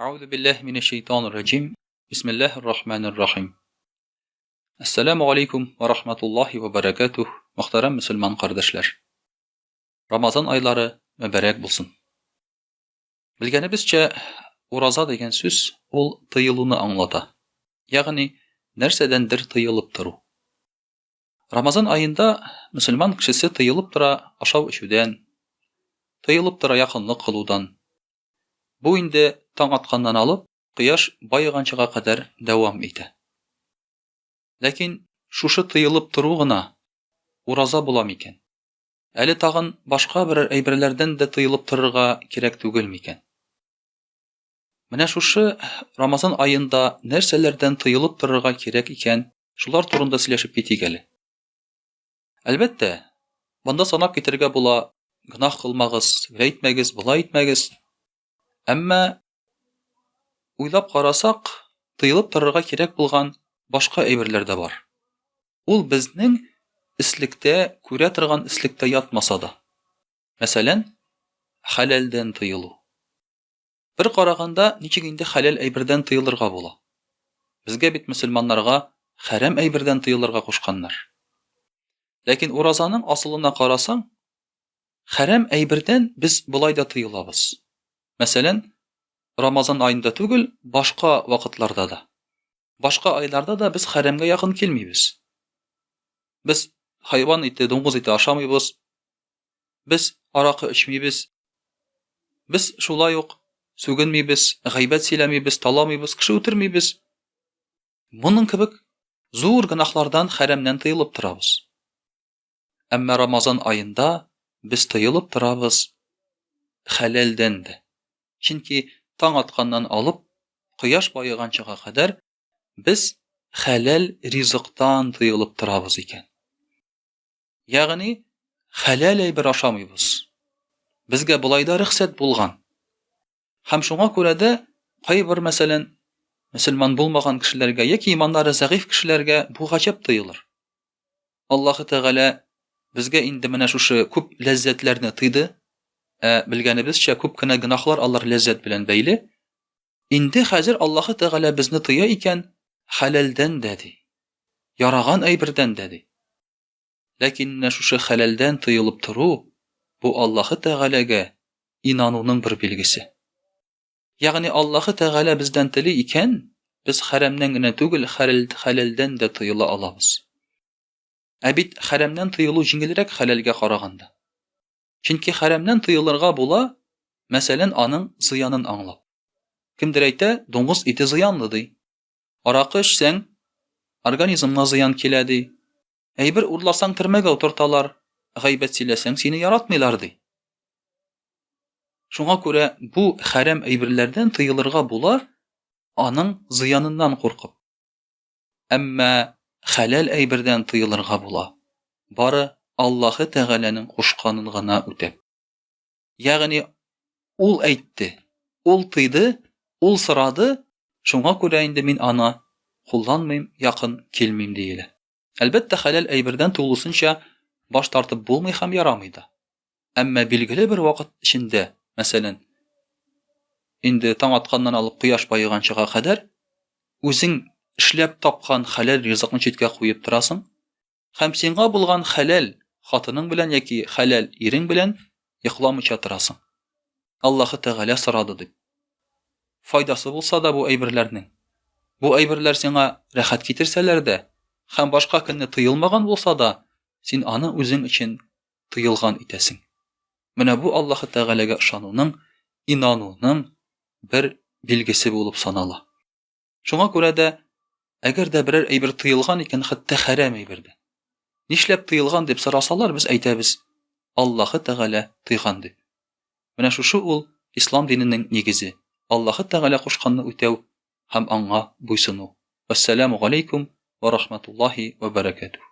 Әгъузу биллаһи минәш шәйтанир раҗим. Бисмиллаһир рахманир рахим. Әссәламү алейкум ва рахматуллаһи ва баракатуһ. Мөхтәрәм мөселман кардәшләр. Рамазан айлары мөбарәк булсын. Белгәнебезчә, ураза дигән сүз ул тыелуны аңлата. Ягъни нәрсәдәндер тыелып тору. Рамазан аенда мөселман кешесе тыелып тора ашау-эчүдән, тыелып тора якынлык кылудан. Бу инде таң атканнан алып, кояш баеганчыга кадәр дәвам итә. Ләкин шушы тыелып тору гына ураза була микән? Әле тагын башка берәр әйберләрдән дә тыелып торырга кирәк түгел микән? Менә шушы Рамазан аенда нәрсәләрдән тыелып торырга кирәк икән, шулар турында сөйләшеп китик әле. Әлбәттә, монда санап китәргә була, гөнаһ кылмагыз, тегеләй итмәгез, болай итмәгез. Әмма уйлап карасак, тыелып торырга кирәк булган башка әйберләр дә бар. Ул безнең өслектә, күрә торган өслектә ятмаса да. Мәсәлән, хәләлдән тыелу. Бер караганда, ничек инде хәләл әйбердән тыелырга була? Безгә бит мөселманнарга хәрәм әйбердән тыелырга кушканнар. Ләкин уразаның асылына карасаң, хәрәм әйбердән без болай да тыелабыз. Мәсәлән, Рамазан аенда түгел, башка вакытларда да. Башка айларда да без хәрәмгә якын килмибез. Без хайван ите, дуңгыз ите ашамыйбыз. Без аракы эчмибез. Без шулай ук сүгенмибез, гайбәт сөйләмибез, таламыйбыз, кеше үтермибез. Моның кебек зур гөнаһлардан, хәрәмнән тыелып торабыз. Әмма Рамазан аенда без тыелып торабыз хәләлдән дә. Чөнки таң атканнан алып кояш баеганчыга кадәр без хәләл ризыктан тыелып торабыз икән. Ягъни хәләл әйбер ашамыйбыз. Безгә болай да рөхсәт булган. Һәм шуңа күрә дә кайбер, мәсәлән, мөселман булмаган кешеләргә яки иманнары зәгыйфь кешеләргә бу гаҗәп тоелыр. Аллаһы Тәгалә безгә инде менә шушы күп ләззәтләрне тыйды, ә белгәнебезчә, күп кенә гөнаһлар алар ләззәт белән бәйле. Инде хәзер Аллаһы Тәгалә безне тыя икән, хәләлдән дә ди, яраган әйбердән дә ди. Ләкин менә шушы хәләлдән тыелып тору, бу Аллаһы Тәгаләгә инануның бер билгесе. Ягъни Аллаһы Тәгалә бездән тели икән, без хәрәмнән генә түгел, хәләлдән дә тыела алабыз. Ә бит хәрәмнән тыелу җиңелрәк хәләлгә караганда. Чөнки хәрәмнән тыелырга була, мәсәлән, аның зыянын аңлап. Кемдер әйтә, дуңгыз ите зыянлы, ди. Аракы эчсәң, организмга зыян килә, ди. Әйбер урласаң, төрмәгә утырталар, гайбәт сөйләсәң, сине яратмыйлар, ди. Шуңа күрә бу хәрәм әйберләрдән тыелырга була, аның зыяныннан куркып. Әмма хәләл әйбердән тыелырга була, бары Аллаһы Тәгаләнең кушканын гына үтәп. Ягъни ул әйтте, ул тыйды, ул сорады, шуңа күрә инде мин аны кулланмыйм, якын килмим диелә. Әлбәттә, хәләл әйбердән тулысынча баш тартып булмый һәм ярамый да. Әмма билгеле бер вакыт эчендә, мәсәлән, инде таң атканнан алып кояш баеганчыга кадәр, үзең эшләп тапкан хәләл ризыкны читкә куеп торасың һәм сиңа булган хәләл хатының белән яки хәләл ирең белән йокламыйча торасың. Аллаһы Тәгалә сорады дип. Файдасы булса да бу әйберләрнең. Бу әйберләр сиңа рәхәт китерсәләр дә һәм башка көнне тыелмаган булса да, син аны үзең өчен тыелган итәсең. Менә бу Аллаһы Тәгаләгә ышануның, инануның бер билгесе булып санала. Шуңа күрә дә, әгәр дә берәр әйбер тыелган икән, хәтта хәрәм әйбер дә. Нишләп тыелган дип сорасалар, без әйтәбез, Аллаһы Тәгалә тыйган дип. Менә шушы ул ислам диненең нигезе, Аллаһы Тәгалә кушканны үтәү һәм аңа буйсыну. Вәссәламү галәйкүм вә рахматуллаһи вә бәрәкәтүһ.